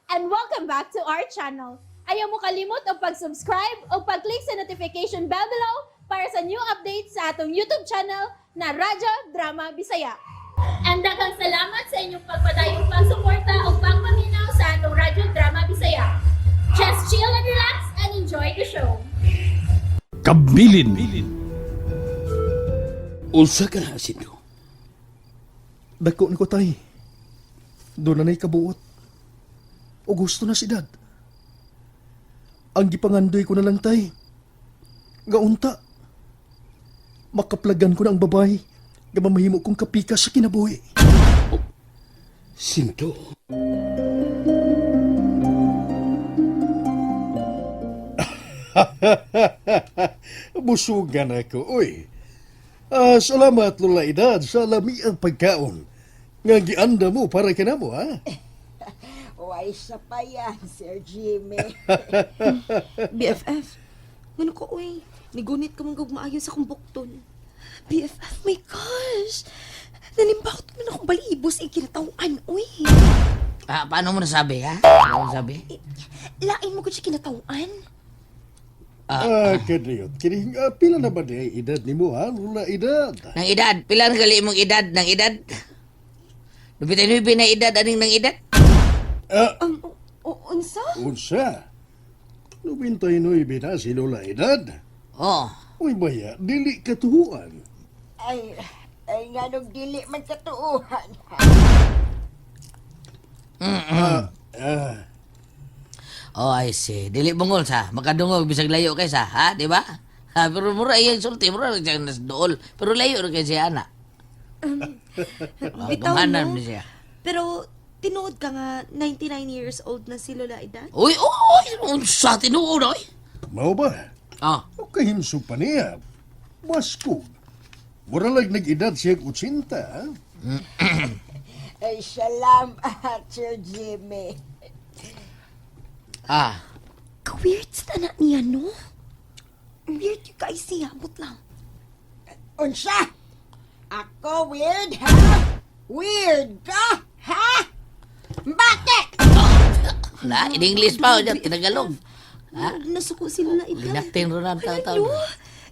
And welcome back to our channel. Ayaw mo kalimot og pag-subscribe o pag-click sa notification bell below para sa new updates sa atong YouTube channel na Radyo Drama Bisaya. And daghang salamat sa inyong pagpadayong pagsuporta o pagpaminaw sa atong Radyo Drama Bisaya. Just chill and relax and enjoy the show. Kabilin. Unsa ka na, Sindo? Dako ni ko, tay. Doon na na'y kabuot. O gusto na si dad. Ang gipangandoy ko na lang, tay, nga unta makaplagan ko na ang babae nga mamahimo kong kapika sa kinabuhi. Sindo. Busugan ako, uy. Ah, salamat, Lola Edad, sa lamiang pagkaon nga gianda mo para kanamo, ha? Why siya pa yan, Sir Jimmy. BFF, ngano ko, uy. Nigunit ka mong maayo sa akong bukton. BFF, my gosh! Nanimbakot man akong balibos ay kinatawan, uy. Ah, paano mo nasabi, ha? Paano mo nasabi? Eh, lain mo ko siya kinatawan. Ah, kadiyot. Kini, pila na ba di ay edad ni mo, ha, Lola Edad? Nang edad, pila na gali imong edad, nang edad? 99 na edad, aning nang edad? Ah, Unsa? Unsa? 99 na si Lola Edad. Oh, Uy, baya, dili katuhuan. Ay, ay nga nung dili man katuuhan. Ah, ah, Oh, I see. Dili bungol sa, makadungog bisag layo kay sa, ha? Di ba? Ha, pero mura iyang sulti, mura lang siyang nas dool. Pero layo ra kay siya, ana. Oh, Bitaw, gamanan no? ni siya. Pero, tinuod ka nga 99 years old na si Lola Edad? Uy, uy, unsa tinuod, oy. Mao ba? Oh, O kahimsog pa niya. Baskog. Mura lang nag-edad siya 80, ha? Ay, salamat, Sir Jimmy. Ah. Ka-weird sa tanak niya, no? Weird yung guys siya, abot lang. Unsa? Ako weird, ha? Weird ka, ha? Bakit? Na, in English pa, o dyan, tinagalog. Ha? Nasuko si Lola Edad. Linaktin ro na ang taon-taon. Ano?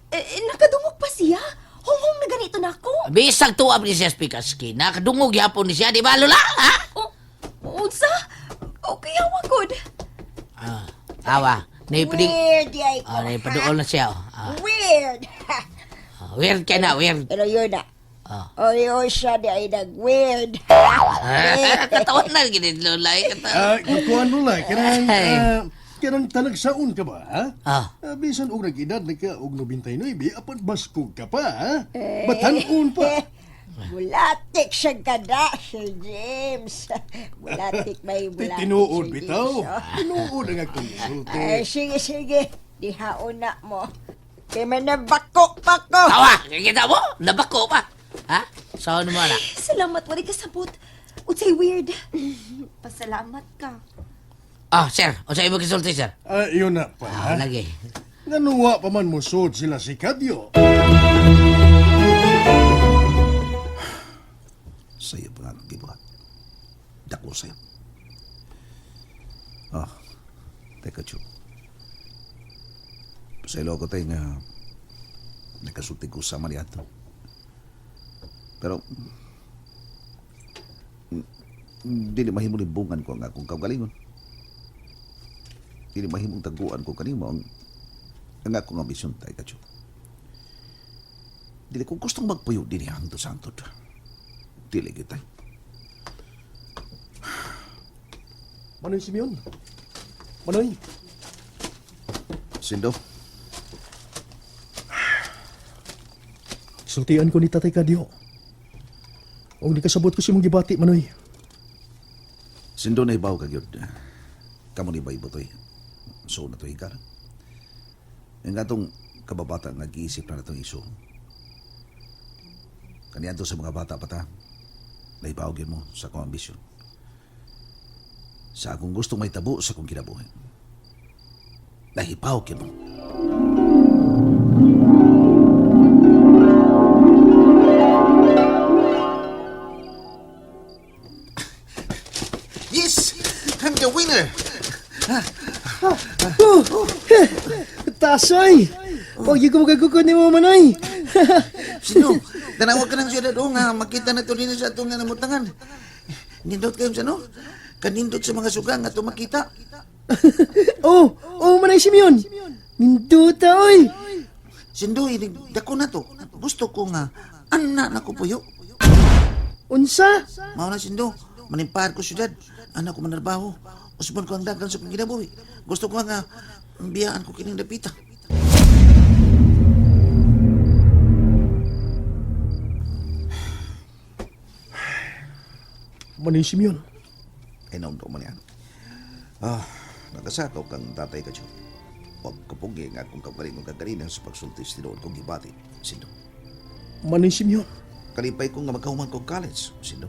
Eh, eh, nakadungog pa siya. Honghong na ganito na ako. Bisag tuwa ni siya spikaski. Nakadungog yapon ni siya, di ba, Lola? Ha? Oh, unsa? Okay, awa good. Ah, awa. Naipidig. Weird, yay ko, Ah, naipaduol na siya. Oh. Ah, Weird. ah, weird ka na, weird. Pero yun na. Ah. O yun siya di ay nag-weird. Ah, katawan na, gini, Lola. Eh, katawan. Ah, kukuan, Lola, kanang, Ay. kanang talagsaon ka ba, ha? Ah. Ah, bisan og nag-edad na ka og 99, apan baskog ka pa, ha? Batanon pa. Bulatik siya kada, Sir James. Bulatik may bulatik, Tinuod Sir bitaw. James, oh. Tinuod ang akong gisulti. Ay, sige, sige. Dihaon na mo. Kay man nabako pa ko. Tawa, kita mo? Nabako pa. Ha? So, ano mo na? Salamat, wala kasabot. Unsay weird. Pasalamat ka. Ah, sir. O sa imo gisulti, sir? Ah, yun na pa, Ah, ha? lagi. Nanuwa pa man musod sila si Kadyo. Sa'yo pa nga akong gibuhat. Dako sa'yo. Ah, teka, Chu. Pasaylo ako tayo nga nakasulti ko sama niya ato. Pero, dili mahimo libungan ko ang akong kaugalingon. Dili mahimong taguan ko kanimo ang akong ambisyon tayo, Kacho. Dili ko gustong magpuyo dinhi hangtod sa hangtod. Dili gyud tay. Manoy Simeon. Manoy. Sindo, Sultian ko ni Tatay Kadyo. Og nikasabot ko si mong gibati, Manoy. Sindo na ibaw ka gyud. Kamo ni bay butoy. So na to higar. Ang atong kababata nga giisip na natong iso. Kaniadto sa mga bata pa ta. Naibaw gyud mo sa akong ambisyon. Sa akong gustong may tabo sa akong kinabuhi. Nahibaw gyud mo. Yes! I'm the winner. Oh, tasoy! Huwag yung kumagagukod ni mo, Manoy. Sino? Tanawag ka ng siyudad o nga makita na to din sa atong nga namutangan. Nindot kayo sa no? Kanindot sa mga suga nga to makita. Oh, oh, Manay Simeon. Ninduta, oy. Sindo, inig dako na to. Gusto ko nga, anak na ko puyo. Unsa? Mao na sindo, manimpahad ko siyudad. Anak ko manarbaho. Usbon ko ang dagan sa kong kinabuhi. Gusto ko nga, biyaan ko kining dapita. Manay Simeon. Ay, naundong mo niya. Ah, nakasakaw kang tatay ka, Diyo. Huwag kapugi nga kung kagaling kagalingan sa pagsulti sa tinuod kong gibati, Sindo. Manay Simeon. Kalipay ko nga magkahuman kong college, Sindo.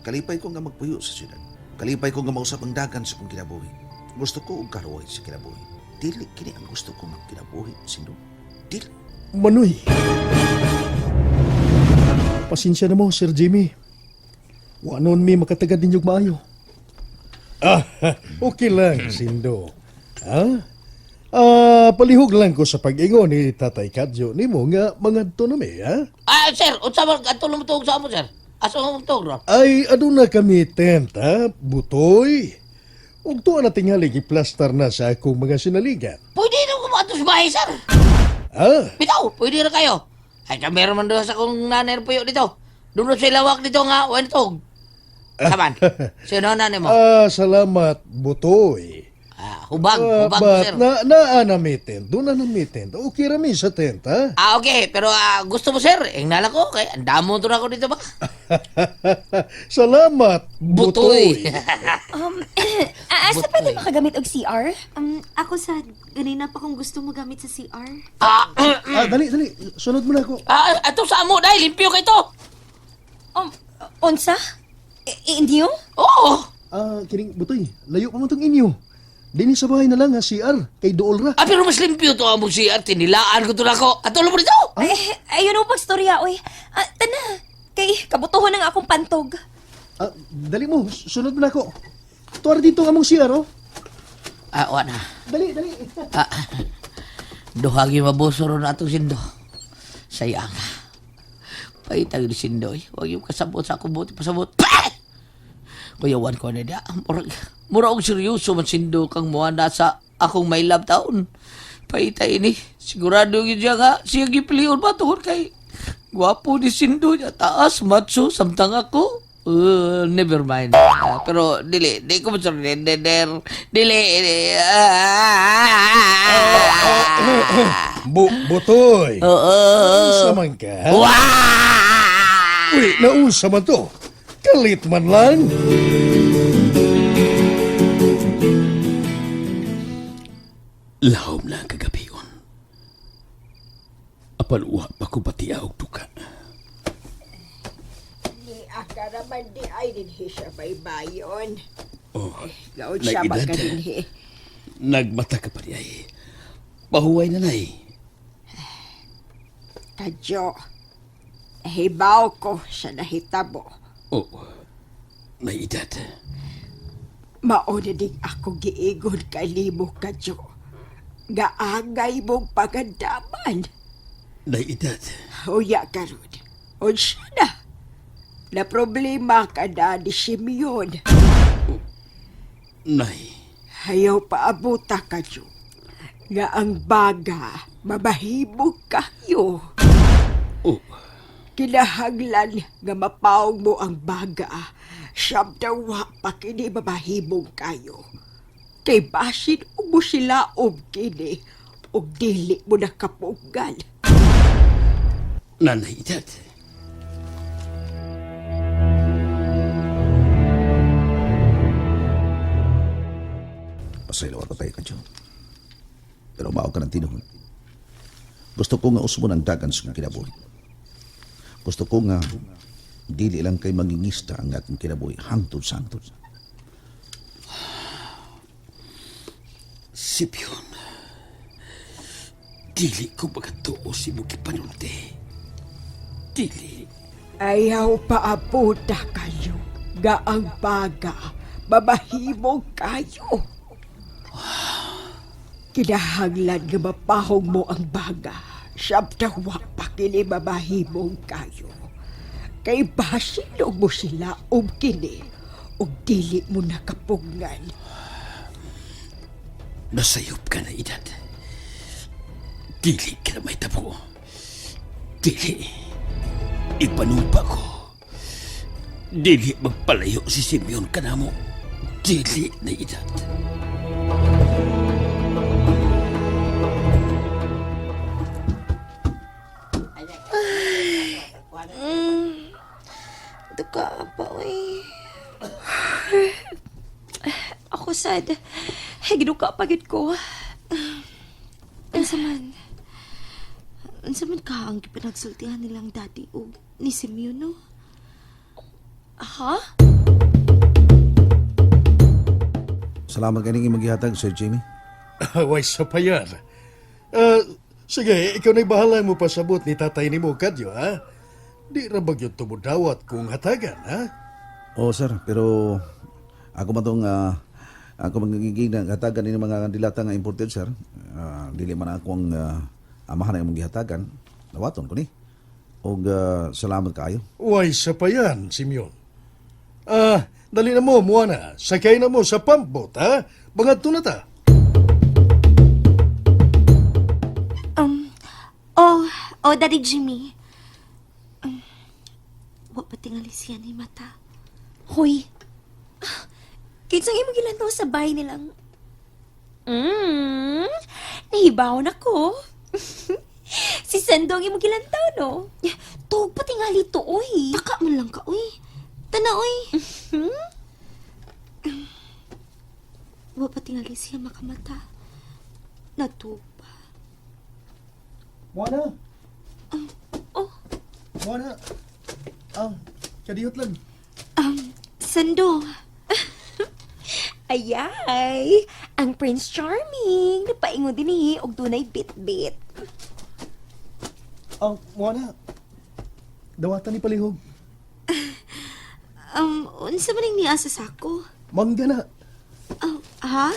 Kalipay ko nga magpuyo sa syudad. Kalipay ko nga mausap ang dagan sa kong kinabuhi. Gusto ko og karuhay sa kinabuhi. Dili kini ang gusto ko nga kinabuhi, Sindo. Dili. Manoy. Pasensya na mo, Sir Jimmy. Wa noon mi makatagad ninyog maayo. Ah, okay lang, Sindo. Ha? Ah, palihog lang ko sa pag-ingon ni Tatay Kadyo nimo nga mangadto na mi, ha? Ah, sir, unsa man adto mo tuog sa amo, sir? Asa mo tuog ron? Ay, aduna kami tent, ha? Butoy. Ug tuwa na tingali giplastar na sa akong mga sinaligan. Pwede na ko maadto sa bahay, sir. Ah, Bitaw, pwede ra kayo. Ay, kami man doon sa kong nanay puyo dito. Doon sa lawak dito nga, wala tuog. Saman. Sino nanay mo? ah, salamat, Butoy. Ah, hubag, Ah, hubag, but sir. na naa na mi tent, doon na mi tent. Okay ra mi sa tent, ha? Ah, okay. Pero gusto mo, sir, ingnala ko. Kay, ang damo to na ako dito ba? Salamat, Butoy. Butoy. Asa pwede makagamit og CR? Ako sa ganina pa kung gusto mo gamit sa CR. ah, Ah, dali, dali. Sunod mo na ako. ah, ato sa amo, dahil limpyo kay to. Unsa? Inyo? Oo. Ah, kining Butoy, layo pa man tong inyo. Dini sa bahay na lang ha, CR, kay dool ra. Ah, pero mas limpyo to amo si Tinilaan ko to na ako. Ato mo dito. Ay, ayun ang pagstorya, oy. Ah, tana. Kay kabutuhon ang akong pantog. Ah, dali mo, sunod mo na ako. Tuwar dito ang among CR, oh. Ah, wala na. Dali, dali. Ah, duha gyud mabuso ron atong sindo. Sayang. Paitag ni sindo. Eh. Huwag yung kasabot sa akong buti pasabot. Pah! Kuyawan ko na dia. Murag, mura og seryoso man sindo kang muha na sa akong may love taon. Paitay ini. Sigurado gyud siya nga siya gipilion ba tungod kay gwapo ni sindo niya. Taas, macho, samtang ako. Never mind. Ah, pero dili, di ko mo dili, dili. Ah. Butoy. Oo. Nausa man ka, ha? Wah! Uy, nausa man to. Kalit man lang. Lahom na ang kagabion. Apan uwa pa ko batia og duka. Ni akaraman di ay dinhi siya baybayon. Oh, Gaon siya Nag-edad. magkadinhi. nagmata ka pa di ay. Pahuway na nay. Kadyo, nahibaw ko sa nahitabo. Oh, may edad. Mauna ding ako giigon kay limo kadyo. Gaangay mong pagandaman. Nay edad. Uya karon. Unsa na? Na problema ka na ni Simeon. Nay, Ayaw paabuta kadyo. Nga ang baga, mabahibog kayo. oh, Kinahanglan nga mapawag mo ang baga. Siyam daw pa kini mabahibog kayo. Kay basin ug mo sila og kini ug dili mo nakapugal. nanay edad. Pasaylo ako tayo, Kadyo. Pero mao ka ng tinuod. Gusto ko nga usbon ang dagan sa kinabuhi. Gusto ko nga dili lang kay mangingista ang akong kinabuhi hangtod sa hangtod. Sipyon. Dili ko magatuo si mo gipanulti. Dili. Ayaw paabuta kayo nga ang baga. Mamahimong kayo. Kinahanglan nga mapahong mo ang baga. Samtang wa pa kini mamahimong kayo. Kay basin og mo sila og kini og dili mo nakapugngan. Nasayop ka na edad. Dili ka na may tabo. Dili. Ipanumpa ko. Dili magpalayo si Simeon kanamo. Dili na edad. Duka pa, uy. Ako sad. Hey, giduka pa gid ko. Unsa man? Unsa man ka ang gipinagsultihan nilang daddy og ni Simeon, no? Ha? Salamat kaning imong gihatag, Sir Jimmy. Way sa payar. Ah, sige, ikaw na'y bahala mo pasabot ni tatay ni mo kadyo, ha? Di ra ba gyud tumudawat kung hatagan, ha? Oo, sir, pero ako man tong ako magiging hatagan ini mga dilata nga imported, sir. Dili man ako ang amahan ang imong gihatagan. Dawaton ko ni. Og salamat kaayo. Way sa payan, Simeon. Ah, dali na mo, Moana. Sakay na mo sa pumpboat, ha? Bangadto na ta. Oh, oh, Daddy Jimmy. Wa pa tingali siya ni mata. Hoy. Ah, Kinsang imong gilantaw sa bahay nilang. Nahibaw na ko. Si Sendo ang imong gilantaw, no? Tuog pa tingali to, oy. Taka man lang ka, oy. Tana, oy. Wa pa tingali siya makamata. Natuog pa. Moana! Oh. Moana! Ah, kadiyot lang. Sando. Ayay, ang Prince Charming. Napaingon din eh, og dunay bit-bit. Ah, Moana. Dawatan ni Palihog. Unsa man ang niya sa sako? Mangga na. Oh, ha?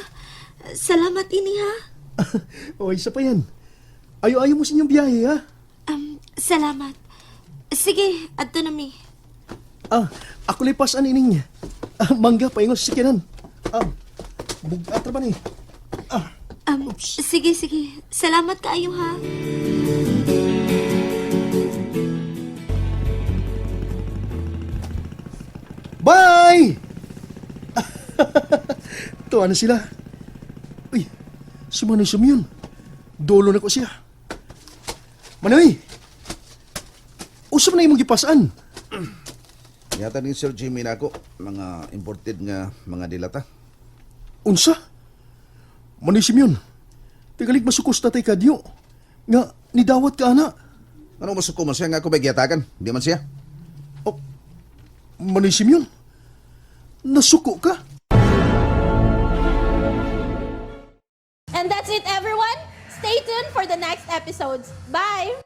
Salamat ini ha. Oy, isa pa yan. Ayo-ayo mo sa inyong biyahe, ha? Salamat. Sige, adto na mi. Ah, ako lipas an ining ah, mangga paingon sa sikinan. Ah, bugat ra ba ni? Ah, Sige, sige. Salamat kaayo ha. Bye! Tuwa na sila. Uy, sumanoy sumyun. Dolo na ko siya. Manoy! Usap na imong gipasan. Gihatag ni Sir Jimmy nako mga imported nga mga dilata. Unsa? Manoy Simeon, tigalig masukos tatay kadyo. Nga, nidawat ka ana. Ano masuko man siya nga ako may gihatagan? Di man siya. Oh, Manoy Simeon, nasuko ka? And that's it, everyone. Stay tuned for the next episodes. Bye!